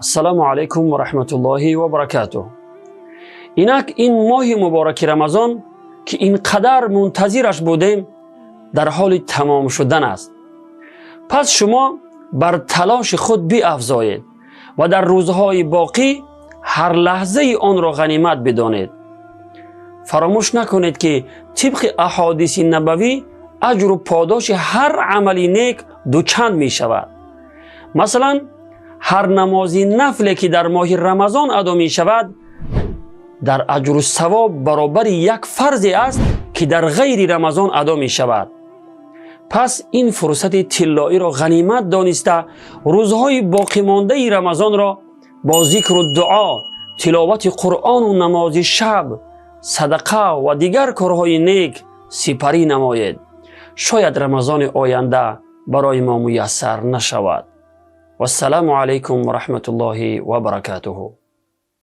Ассалому алайкум ва раҳматуллоҳи ва баракатуҳ. Инак, ин моҳи мубораки Рамазон, ки ин қадар мунтазираш будем, дар ҳоли тамом шудан аст. Пас шумо бар талоши худ биафзоед ва дар рӯзҳои боқӣ ҳар лаҳзаи онро ғанимат бидонед. Фаромӯш накунед, ки тибқи аҳодиси набавӣ аҷру подоши ҳар амали нек дучанд мешавад. Масалан, ҳар намози нафле, ки дар моҳи Рамазон адо мешавад, дар аҷру савоб баробари як фарзе аст, ки дар ғайри Рамазон адо мешавад. Пас ин фурсати тиллоиро ғанимат дониста, рӯзҳои боқимондаи Рамазонро бо зикру дуо, тиловати Қуръону намози шаб, садақа ва дигар корҳои нек сипарӣ намоед. Шояд Рамазони оянда барои мо муяссар нашавад. Вассалому алайкум ва раҳматуллоҳи ва баракатуҳу.